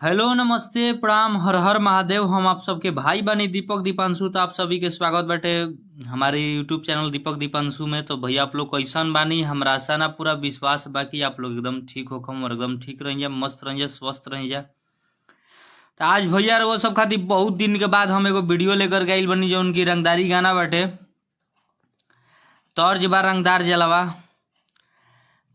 Hello नमस्ते प्रणाम हर हर महादेव। हम आप सबके भाई बनी दीपक दीपांशु। तो आप सभी के स्वागत बाटे हमारे यूट्यूब चैनल दीपक दीपांशु में। तो भैया आप लोग कैसन बानी? हमरा आशा ना पूरा विश्वास बाकी आप लोग एकदम ठीक होखम और एकदम ठीक रही जा, मस्त रही जा, स्वस्थ रही जा। तो आज भैया वो सब खातिर बहुत दिन के बाद हम एगो वीडियो लेकर के आइल बनी जो उनकी रंगदारी गाना बाटे, तर्ज बा रंगदार जलावा।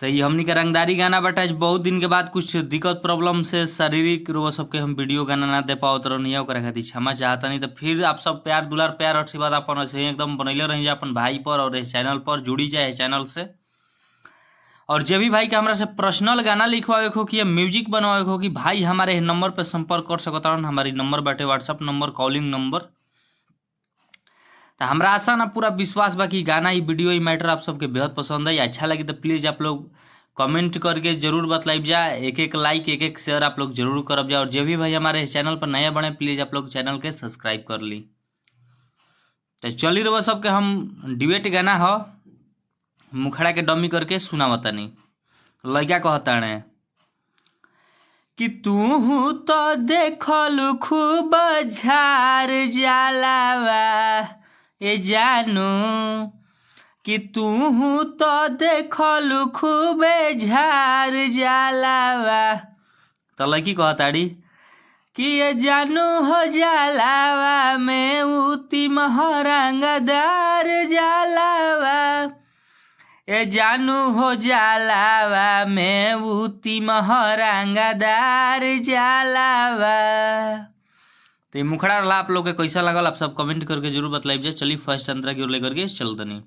तो ये हमनी के रंगदारी गाना बाटे। आज बहुत दिन के बाद कुछ दिक्कत प्रॉब्लम से शारीरिक रोग सबके हम वीडियो गाना ना दे पावत रहनी, ओकरा खातिर क्षमा चाहता नहीं। तो फिर आप सब प्यार दुलार प्यार आशीर्वाद अपन ऐसे ही एकदम बनैले रही जा अपन भाई पर और इस चैनल पर जुड़ी जाए चैनल से। और जे भी भाई के हमरा से पर्सनल गाना लिखवावे हो कि या म्यूजिक बनवावे हो कि भाई हमारे नंबर पर संपर्क कर सकता हन। हमारी नंबर बाटे व्हाट्सअप नंबर, कॉलिंग नंबर। तो हमरा आशा ना पूरा विश्वास बा कि गाना ई वीडियो ई मैटर आप सबके बेहद पसंद है। अच्छा लगी तो प्लीज़ आप लोग कमेंट करके जरूर बतलाइब जा। एक एक लाइक एक एक शेयर आप लोग जरूर करब जा। और जो भी भाई हमारे चैनल पर नया बने प्लीज़ आप लोग चैनल के सब्सक्राइब कर ली। तो चली रहो सबके हम डिबेट गाना हो मुखड़ा के डमी करके सुनावतानी। लड़का कहताने कि तू तो देखल खूब झार जलावा ए जानू, कि तू तो देखल खूब झार जलावा। तो लड़की कहताड़ी कि ये जानू हो जलावा में उती महरंगदार जलावा, ए जानू हो जलावा में उती महरंगदार जलावा। तो ये मुखड़ा रहा आप लोग के कैसा लगल आप सब कमेंट करके जरूर बतलाइब जा। चलिए फर्स्ट अंतरा की ओर लेकर के चल दनी।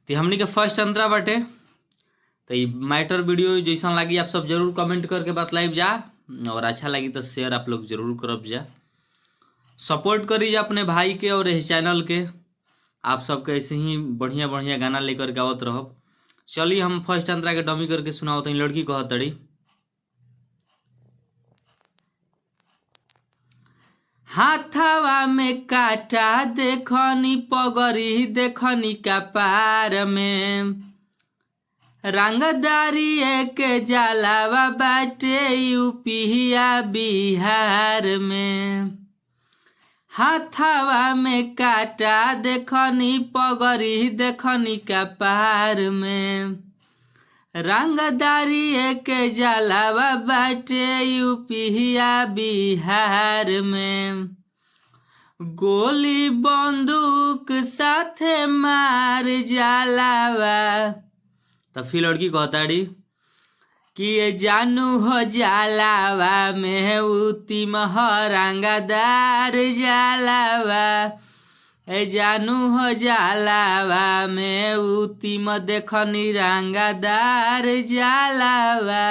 तो हमनी के फर्स्ट अंतरा बाटे। तो ये मैटर वीडियो जैसा लगी आप सब जरूर कमेंट करके बतलाइब जा। और अच्छा लगी तो शेयर आप लोग जरूर करब जा। सपोर्ट करी जा अपने भाई के और इस चैनल के। आप सबके ऐसे ही बढ़िया बढ़िया गाना लेकर के आवत रहब। चलिए हम फर्स्ट अंतरा के डमी करके सुनाओ। तो लड़की कहत तड़ी, हाथावा में काटा देखनी पगरी देखनी कपार में, रंगदारी के जलावा बाटे यूपीया बिहार में। हाथावा में काटा देखनी पगरी देखनी कपार में, रंगदारी के जलावा बाटे यूपीया बिहार में। गोली बंदूक साथे मार जलावा। तो फिर लड़की कहताड़ी कि ये जानू हो जलावा में उती महरंगदार जलावा, ए जानू हो जलावा में उती म देखनी रंगदार जलावा।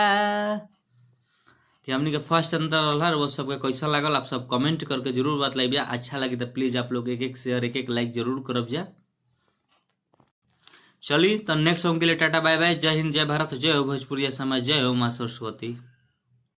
तो हमनी के फर्स्ट अंतर रहा वो सबके कैसा लागल आप सब कमेंट करके जरूर बतलाइब जा। अच्छा लगी तो प्लीज आप लोग एक एक शेयर एक एक लाइक जरूर करब जा। चलिए तो नेक्स्ट सॉन्ग के लिए टाटा बाय बाय। जय हिंद, जय भारत, जय हो भोजपुरिया समाज, जय हो माँ सरस्वती।